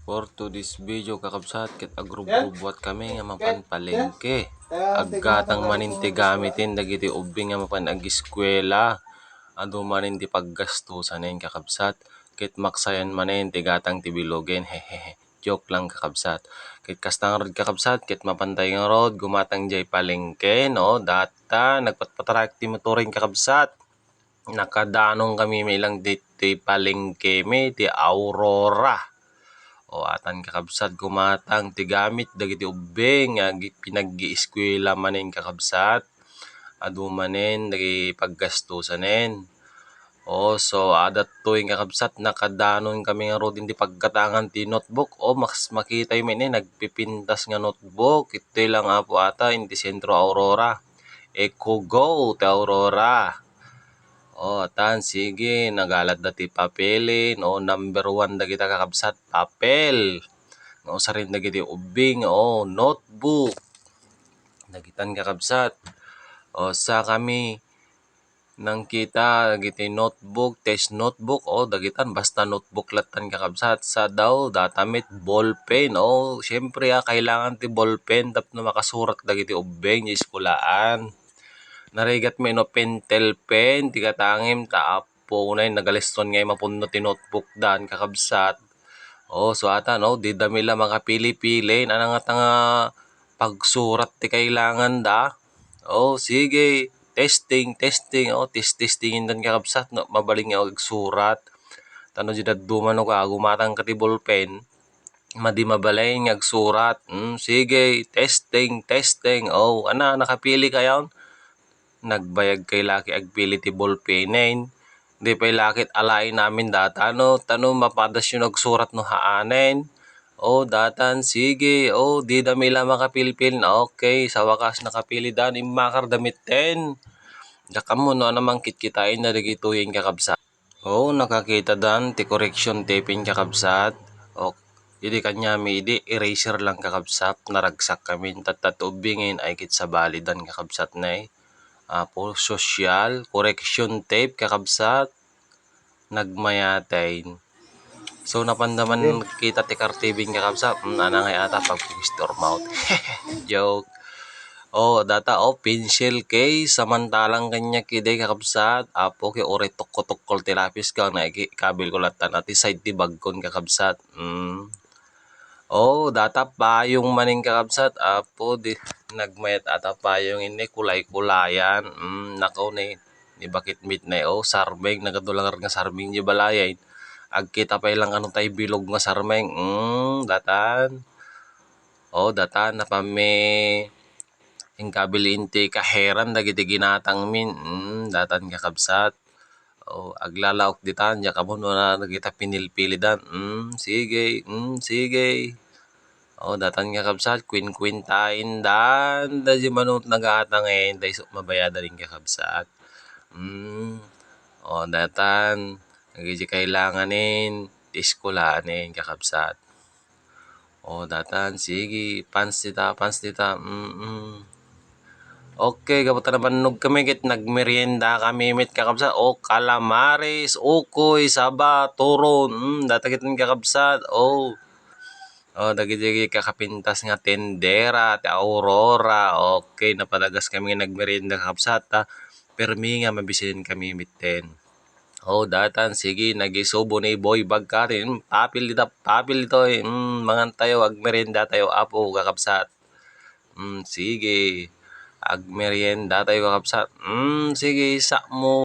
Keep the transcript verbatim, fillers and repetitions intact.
For today's video, kakabsat, ket agrubrubuat kami nga mapan palengke. Aggatang manen ti gamiten dagiti ubbing nga mapan agiskuela. Adu manen ti paggastusanen, kakabsat, ket maksayan manen ti gatang ti bilogen. Hehehe. Joke lang, kakabsat. Ket kasta ngarud, kakabsat, ket mapantay ngarud gumatang jay palengke, no? Data, nagpatpatarayak ti motoren, kakabsat. Nakadanon kami met lang ditoy palengkemi ti Aurora. O, atan, kakabsat, gumatang ti gamit dagiti ubbing nga gi-, pinaggiiskuela manen, kakabsat. Adu manen dagiti paggastusanen. O, so, adda toyen, kakabsat, nakadanon kami ngaruden ti paggatangan ti notebook. O, mas-, makitayo met ni nagpipintas nga notebook. Itoy lang, apo, ata, iti Sentro Aurora. Eco Go ti Aurora. O, atan, sige, nagalatda ti papelen. O, number one dagita, kakabsat, papel. Nga usaren dagiti ubbing, o, notebook. Dagitan, kakabsat. O, sa kami nangkita dagiti notebook, test notebook, o, dagitan, basta notebook lattan, kakabsat. Sa daw, data met ballpen. O, siyempre, a, kailangan ti ballpen tapno makasurat dagiti ubbing ti eskuelaan. Narigat met no pentel pen ti gatangem, ta apo unay nagaliston nga mapunno ti notebook dan, kakabsat. O, so ata, no, dida met la makapili-pili, ania ngata nga pagsurat ti kailanganda. O, sige, testing, testing, o, tes-, testingendan, kakabsat, no, mabalin nga agsurat. Ta no, dida dumano ka, gumatang ka ti ballpen, madi mabalin nga agsurat. Mm, sige, testing, testing. O, ania, nakapili kayon? Nagbayag kay laki agpili ti ballpenen. Di pay lakit alaen amin data, no? Ta no mapadasyon agsurat no haanen. O, datan, sige. O, dida met la makapilpil. Okay, sa wakas nakapilidan, immakarda metten. Diak ammo no ania mangkitkitaenna dagitoyen, kakabsat. O, nakakitadan ti correction tape-en, kakabsat. O, idi kaniami idi, eraser lang, kakabsat. Naragsak kami. Tatta ti ubbingen ay ket sabalidan, kakabsat, nay. Apo, social, correction tape, kakabsat. Nagmayaten. So, napanda man kita ti kartibing, kakabsat. Hmm, ania ngay ata pagpukis ti urmaw. Joke. O, data, o, pencil case, samantalang kaniak idi, kakabsat. Apo, ket uray tukko-tukkol ti lapis, ket ikabilko lattan ti side ti bagkon, kakabsat. Mm. O, data payong manen, kakabsat. Apo, di, nagmayat ata payong idi, kulay-kulayan. Mm, nakaw ni, ni bakit mit na, o, sarmeng, nagadu la ngarud nga sarmeng di balayen. Agkita pay lang kano tay bilog nga sarmeng. Mm, datan. O, datan, napami, inkabilin ti kaheran dagiti ginatangmin. Mm, datan, kakabsat. O, aglalaok ditan, diak ammo no ania dagita pinilpilidan. Mm, sige, mm, sige. O, datan, kakabsat, kuinkuintaendan, daydi manut nagatangen, daydi mabayadan, kakabsat. Mm, o, datan, dagiti kailanganen, ti eskuelanen, kakabsat. O, datan, sige, pans dita, pans dita, mm. Okay, gapu ta nabannog kami, ket nagmerienda kami met, kakabsat. O, calamares, ukoy, saba, turon, mm, data ket, kakabsat. O. O, dagiti kakapintas nga tendera, ti Aurora. Okay, napadagas kami nga nagmerienda, kakabsat, ta permi nga mabisiden kami metten. O, datan, sige, nagisubo ni Boy Bagkari. Mm, papil dita, papil ditoy. Mm, mangan tayo, agmerienda tayo, apo, kakabsat. Mm, sige. Agmerienda tayo, kakabsat. Mm, sige, sakmo.